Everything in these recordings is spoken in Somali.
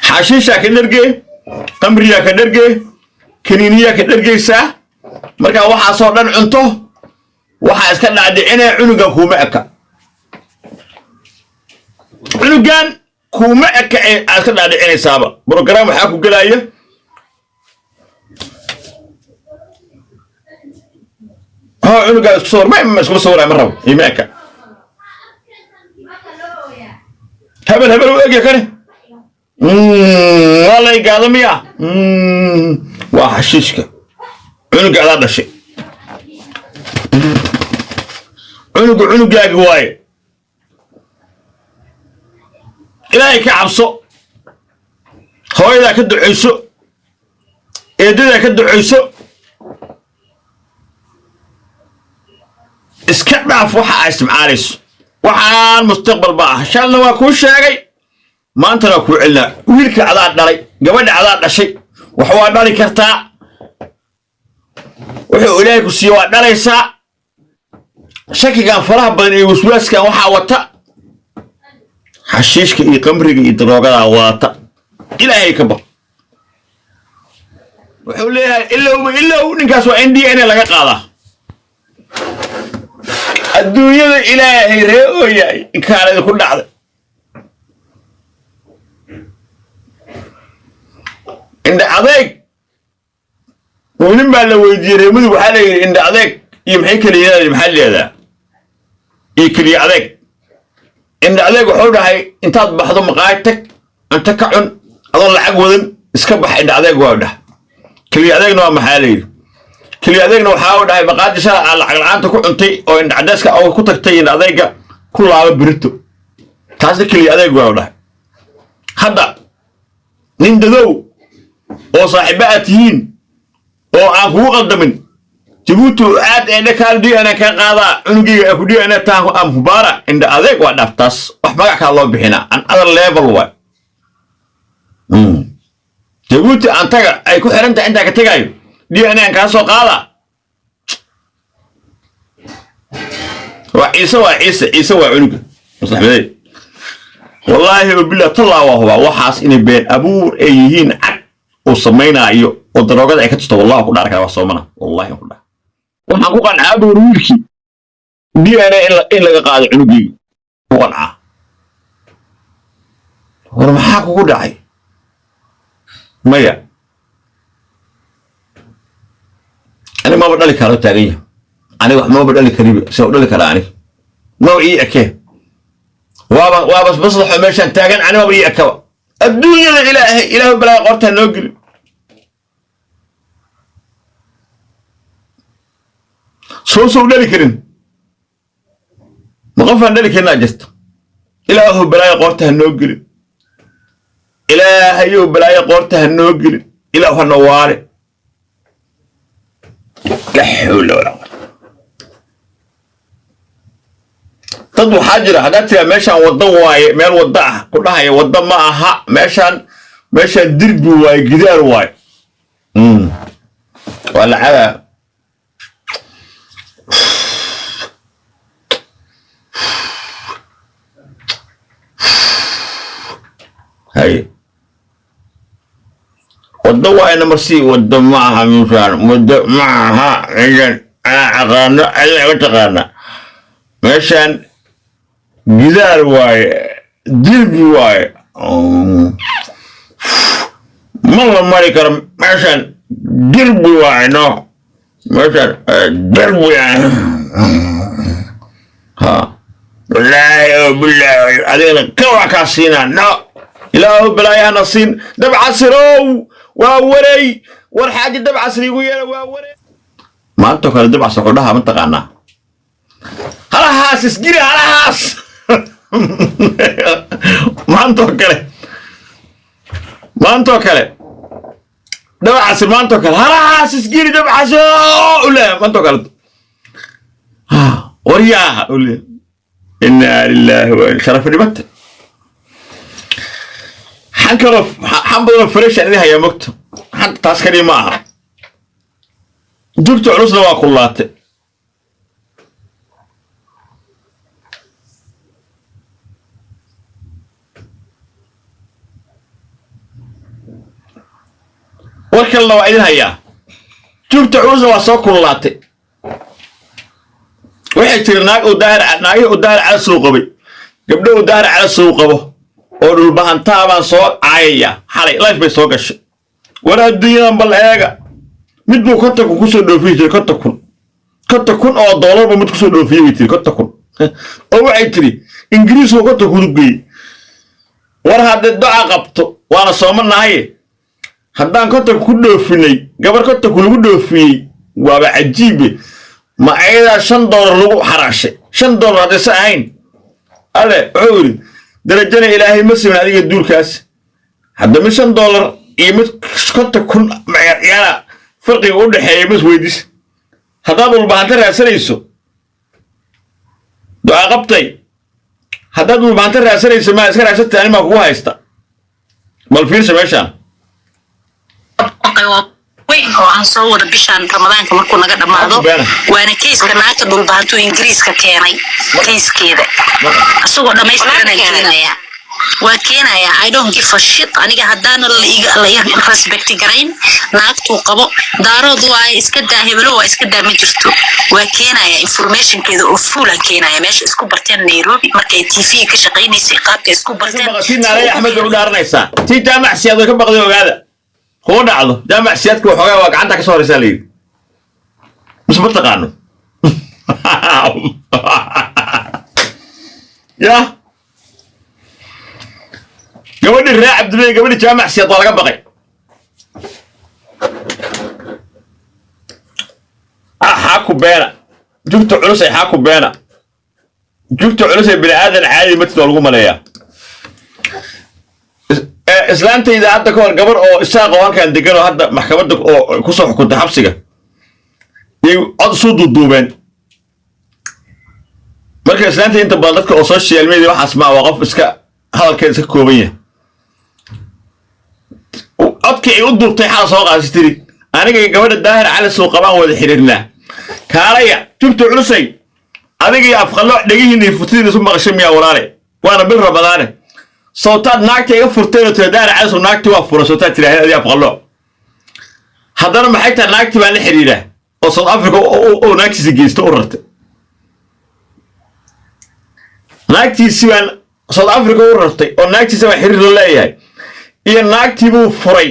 Xashiishaa ka dhergee, qamriyaa ka dhergee, kaniiniyaa ka dhergaysaa. Markaa waxaasoo dhan cunto, waxaa iska dhacdhicinaya cunugan kuuma eka, cunugan kuuma eka ee aad iska dhacdhicinaysaaba. Program waxaa ku gelaya ho cunugaa isku sawir, ma iskuma sawiraya, ma rabo, ima eka. Hebel hebel u egya kane waa lay gaado miya? Waa xashiishka. Cunuga adaa dhashay, cunuga cunugaagi waaye. Ilaahay ka cabso, hooyadaa ka ducayso, eedadaa ka ducayso, iska dhaaf waxa aa isticmaalayso. Waxaan mustaqbal ba ah. Shalna waa kuu sheegay, maantana waa kuu celinaa. Wiilka adaa dhalay, gabadha adaa dhashay, wax waa dhali kartaa. Wuxuu Ilaahay ku siiye waa dhalaysaa. Shakigan faraha badan iyo waswaaskan waxaa wata xashiishka iyo qamriga iyo daroogadaa wadata. Ilaahay ka baq. Wuxuu leeyahay ilowba ilow ninkaas waa in DNA laga qaadaa. Adduunyada Ilaahay ree ooyaay, inkaanadi ku dhacday. Indha adeeg nin baa la weydiiyey reer Mudug, waxaa la yidhi indha adeeg iyo maxay keliya, maxaa leedaa iyo keliya adeeg? Indha adeeg wuxuu dhahay intaad baxdo maqaayad tag, cunto ka cun adoon lacag wadan, iska bax, indha adeeg waa dhah. Keliya adeegna waa maxaa la yidhi? Keliya adeegna waxaa u dhahay maqaayadii shalay aa lacag la'aanta ku cuntay oo indha cadeeska oo ku tagtay indha adeega ku laaba berito, taasna keliya adeeg waa u dhahay. Hadda nin dadow oo saaxiibo aad tihiin oo aan kugu qaldamin Jabuuti aad ee dhakaal DNA ka qaadaa cunugayga ee ku DNA taan aan hubaara, indha adeeg waa dhaaf taas, wax magac kaa loo bixinaa, an other level waay. Jabuuti aan taga ay ku xiran tahay intaa ka tagayo DNA aan kaa soo qaadaa. Waa Ciise, waa Ciise, Ciise waa cunuga maslaxmadey. Wallaahi wabillah tallaa waa hubaa waxaas inay been abuur ay yihiin cad uu samaynaayo oo daroogada ay ka tusto. Wallahi ku dhaar kara waa soomana, wallahi ku dhaar. Waxaan ku qancaa buur wiilkii DNA in laga qaado cunugayga ku qancaa. War maxaa kugu dhacay? Maya, ani maba dhali karo taagan yahay, aniga wax maba dhali kariba, se u dhali karaa? Aniga maba ii ekee, waaba waaba maslaxo meeshaan taagan, ani maba ii ekaba. Adduunyada Ilaahay, Ilaahu balaa qortaa noo geli. Soo soo dhali karin, ma qofaan dhali karinaa jirta? Ilaahu balaayo qoorta ha noo gelin, Ilaahayow balaayo qoorta ha noo gelin, Ilaahu ha nawaale. La xawla walaa quwata. Dad waxaa jira haddaad tiraa meeshaan waddo waaye, meel waddo ah, ku dhahaya waddo ma aha meeshaan, meeshaan dirbi waaye, gidaar waaye. Waa la cabaa. Haye, waddo waaye number C, waddo ma aha meeshaan, waddo ma aha meeshaan, anaa aqaano, ayaa iga taqaana, meeshaan gidaar waaye, dirbi waaye, ma la mari karo meeshaan, dirbi waaye, no, meeshaan dirbi waaye. Ha wallaahi oo bilaahi adigana ka waa kaa siinaa. No, Ilaahu balaayahana siin. Dabcasirow waa wareey, war xaaji Dabcasir igu yeera, waa wareey. Maantoo kale Dabcasir wuxuu dhahaa mataqaanaa halahaas isgiri halahaas. Maantoo kale, maantoo kale Dabcasir, maantoo kale halahaas isgiri Dabcasir ule, maantoo kale waryaaha ule. Inaa lilaahi wa sharaf dhibata. Xan kaloo xan badanoo fresh aan idin hayaa mogto, xanta taas kaliya ma aha. Jugta culusna waa kullaatay. War kalena waa idin hayaa. Jugta culusna waa soo kululaatay. Waxay tiri naag uu Daahir, naagihii uu Daahir Cala soo qabay, gabdho uu Daahir Cala soo qabo oo Dhulbahantaa baan soo caayaya. Xalay live bay soo gashay. War adduunyadan bal eega, mid buu 50,000 kusoo dhoofiyi jiray, 50,000, $50,000 buu mid kusoo dhoofiyey bay tiri, 50,000 oo waxay tiri Ingiriisku 50,000 u geeyey. War haddee doca qabto waana soomanahaye, haddaan 50 ku dhoofinay gabar 50,000 lagu dhoofiyey, waaba cajiibe. Ma ayadaa $5 lagu xaraashay? $5 haddaysa ahayn, alle wuxuu yidhi darajana Ilaahay ma simin adiga duulkaas. Hadda mid $5 iyo mid 50,000 ciyaara farqiga u dhexeeya mas weydiis. Haddaad Dhulbahanta raadsanayso, duca qabtay, haddaad Dhulbahanta raadsanayso, maa iska raadsatay? Animaa kugu haysta. Bal fiirsa meeshaan. Weyn oo aan soo wada bishaan Ramadaanka markuu naga dhammaado, waana kayska naagta Dhulbahantuu Ingiriiska keenay. Kayskeeda asagoo dhammaystiranaan keenayaa, waa keenayaa. I don't give a shit aniga haddaana la respect garayn. Naagtuu qabo Daarood waa iska daa, hebelo waa iska daa, ma jirto. Waa keenayaa informationkeeda oo fuulan keenaya, meesha isku barteen Nairobi markay TV ka shaqaynaysay, qaabka isku barteen. Tii Naalay Axmed bay u dhaaranaysaa. Tii Jaamac Siyaad way ka baqday. Ogaada, kuma dhacdo. Jaamac Siyaadka waxoogaa waa gacanta ka soo horeysaa la yidhi, mise ma taqaano ya gabadhii ree Cabdullahi, gabadhii Jaamac Siyaad waa laga baqay. Xaa ku beena jugta culus ay, xaa ku beena jugta culus ay. Bini aadan caadi matid waa lagu maleeyaa. Islaantayda hadda ka hor gabar oo Isaaq oo halkan degan oo hadda maxkamadda oo kusoo xukuntay xabsiga yay cod isu duuduubeen. Marka islaanta inta badan dadka oo social media waxaas ma waa qof iska hadalkeeda iska kooban yahay. Codkii ay u duubtay xala soo qaadasi tiri, aniga iyo gabadha Daahir Cali suu qabaan wada xiriirnaa. Kaalaya jugta culusay, adiga iyo Afqallo dhegihiina iyo furtidiina isu maqashay miyaa walaale? Waana bil Ramadaane. Sawtaad naagta iga furteen oo tira Daahir Cali sow naagti waa fura, sawtaad tiraaheen adiga Afqallo. Haddana maxay tahay naagti baan la xiriiraa oo South Africa oo naagtiisa geysta u rartay? Naagtiisi baan South Africa u rartay oo naagtiisa baan xiriir la leeyahay, iyo naagtii buu furay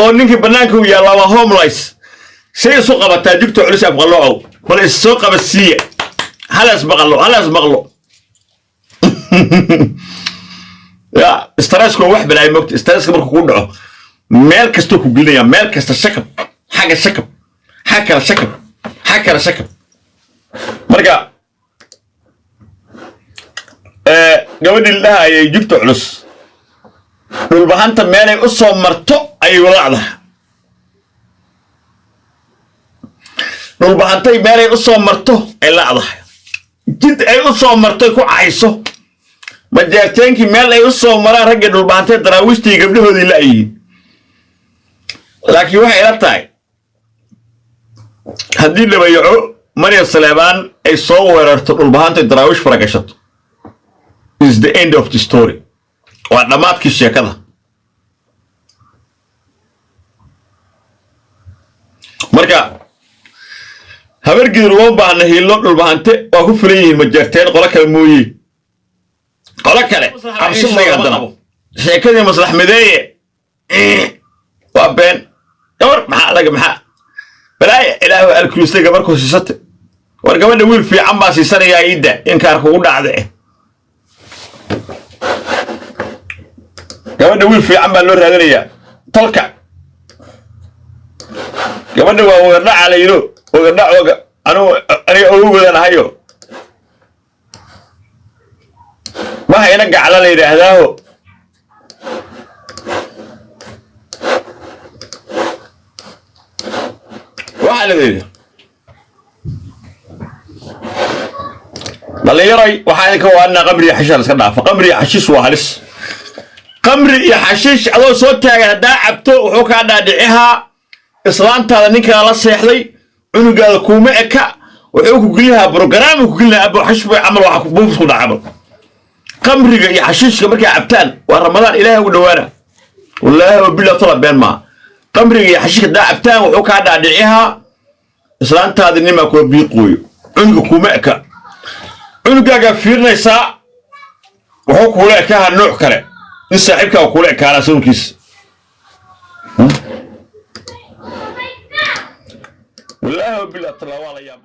oo ninkii bannaanka u yaallaa waa homeless. Say isu qabataa jugta culus Afqalloocow? Bal is soo qabasiiya, halas maqlo, halas maqlo. Ya stressku waa wax balaayo mogta. Stresska markuu ku dhaco meel kastuu ku gelinaya, meel kasta shakab, xagga shakab, xag kale shakab, xag kale shakab. Marka gabadhii la dhahayay jugta culus, Dhulbahanta meelay u soo marto ayay walaacdaha. Dhulbahantay meelay u soo marto ay lacdahay, jid ay u soo marto ku cayso. Majeerteenkii meel ay u soo maraan raggii Dhulbahantay, Daraawiishtii gabdhahoodii la'yihiin. Laakiin waxay ila tahay haddii Dhabayaco Maryam Saleebaan ay soo weerarto Dhulbahantay, Daraawiish faragashato, is the end of the story, waa dhammaadkii sheekada. Marka Habargidir uma baahna hiilo Dhulbahante, waa ku filan yihiin Majeerteen, qolo kale mooye, qolo kale cabsi maya. Haddana sheekadii Maslax Mideeye waa been. Gabar maxaa laga maxaa balaaya Ilaahu alkuustay gabar ku siisate. War gabadha wiil fiican baa siisanayaa, iidda inkaar kugu dhacde. Gabadha wiil fiican baa loo raadinayaa tolka. Gabadha waa wagardhaca la yidho, wagardhac waga anugu aniga awowgoodan ahayo, maha ina gacla la yidhaahdaaho. Waxaa la yidhi dhallinyaray, waxaa idinka waanaa qamri iyo xashiis la iska dhaafa. Qamri iyo xashiis waa halis. Qamri iyo xashiish adoo soo taagan haddaa cabto, wuxuu kaa dhaadhicihaa islaantaada ninkaa la seexday, cunugaada kuuma eka. Wuxuu ku gelinahaa brograam ku gelinahaa abo xashish bay camal, waxa buufis ku dhaca camal. Qamriga iyo xashiishka markay cabtaan waa Ramadaan, Ilaahay ugu dhowaana. Wallaahi oo bilaa tala been maa. Qamriga iyo xashiishka daa cabtaan wuxuu kaa dhaadhicihaa islaantaadi nimaa kula biiqooyo, cunuga kuma eka. Cunugaagaa fiirinaysaa, wuxuu kuula ekaha nooc kale, nin saaxiibkaa kuula ekaanaa sawirkiisa. Wallaahi oo bilaa tala waa la yaab.